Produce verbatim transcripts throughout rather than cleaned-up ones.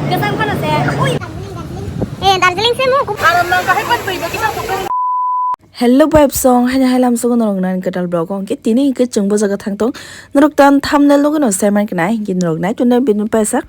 Kwchang phano se. Ui. Eh, Darjeeling se mo. Hello, vibes song, haini hai lam sugo norok nani kwtal vlog o. Hwnkhe tini hwnkhe chwng bo jaga thang tong. Norok tan thumbnail logo no sai man khnai, hwnkhe norok nai tongna bini paisa.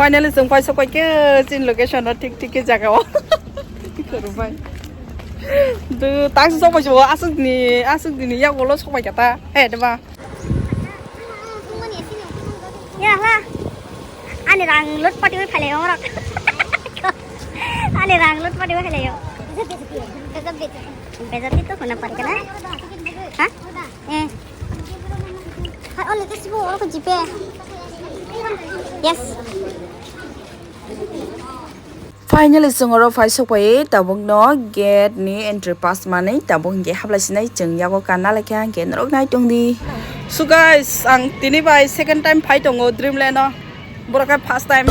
Finally, chwng paisok paikhe chini location o, thik thik khe jaga o. Kwrwbai. Dw, tang sok paisok, aswk ni, aswk ni yak ulo sok paikha ta. He, deba. Ya, ha. Ani rang lut pati oi phalai ong rok. Ani rang lut pati oi phalai ong. Bejati to hona pari kana? Ha? Eh. Hai, ole, tesibo, oro ko jipe. Yes. Finally, chwng oro phai sok pai, tabuk no gate ni entry pass manwi, tabuk hwnkhe hablai sinai chwng yago kanna laikha, hwnkhe norok nai tong di. So guys, ang tini bai second time phai tongo Dreamland o. Borok khe first time.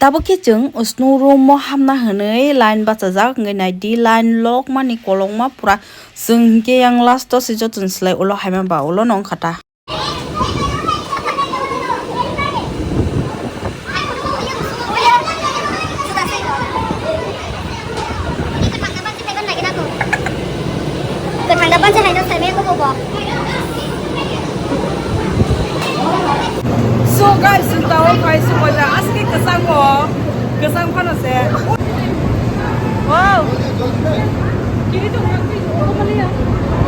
Tabuk khe chwng snow room o hamna hwnwi line bachajak, wngwi nai di, line lokmani kolokma pura. Chwng hinkhe yang last o se joto ni slai ulo haima ba ulo no wngkha ta. Kwthang da bansa hai no sai me ko bo. So guys, chwng tabuk phai se moja aske kwchang bo, kwchang phano se. Wow.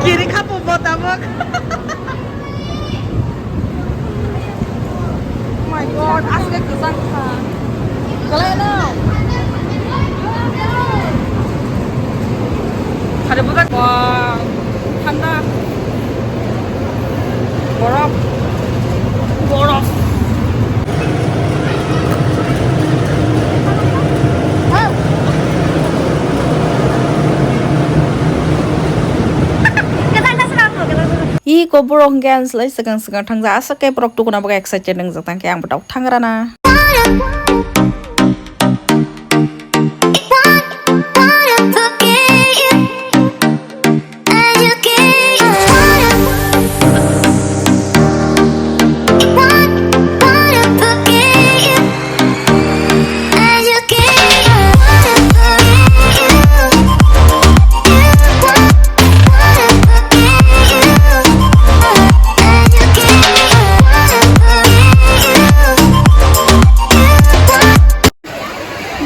Kiri khapo bo tabuk. Oh my God, aswk kwchang kha. Kwlai no. Hari budak. Wow, thanda. Borof. Borof. Iko borok hwnkhe ang slai swkang swkang thangjak, aswk khe borok tukuna bagwi excited wngjak, tangkhe ang bo tok thangrana.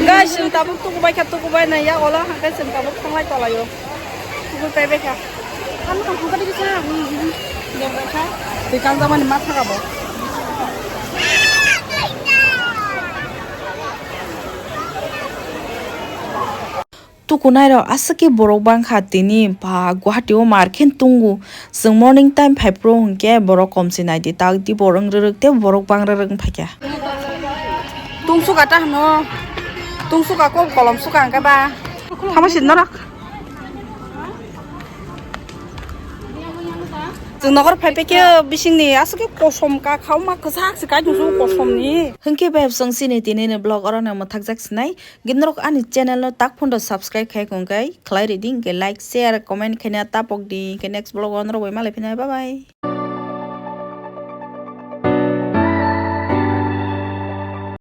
Guys, chwng tabuk tukubai kha, tukubai nai ya, olo hwnkhe chwng tabuk thanglai tolaio. Tukubai bai kha. Tamo tong thangkha digi sa. Dong bai kha. Twi kangjamani ma thangabo. Tukunairok aswk khe borok bangkha tini, ba Guwahati o mar khe tongo. Chwng morning time phai phuru hwnkhe borok kom se nai di, tak di borok wng rwrwk tei borok bang rwrwk wng phaikha. Tungsuk ata hwno, tungsuk ako kolom suka hwnkhe ba. Hama se norok. Chwng nokar phai pekhe bisingni aswk khe kosom ka khauma kwchak se kai tongsu kosom ni. Hwnkhe bai bwswng chini tini ni vlog oro no mwthakjak sinai. Gimnorok ani channel no tak phondo subscribe khai kong kai khlai ridi hwnkhe like, share, comment khaina tapok di hwnkhe next vlog o norok bai malai phinai. Bye bye.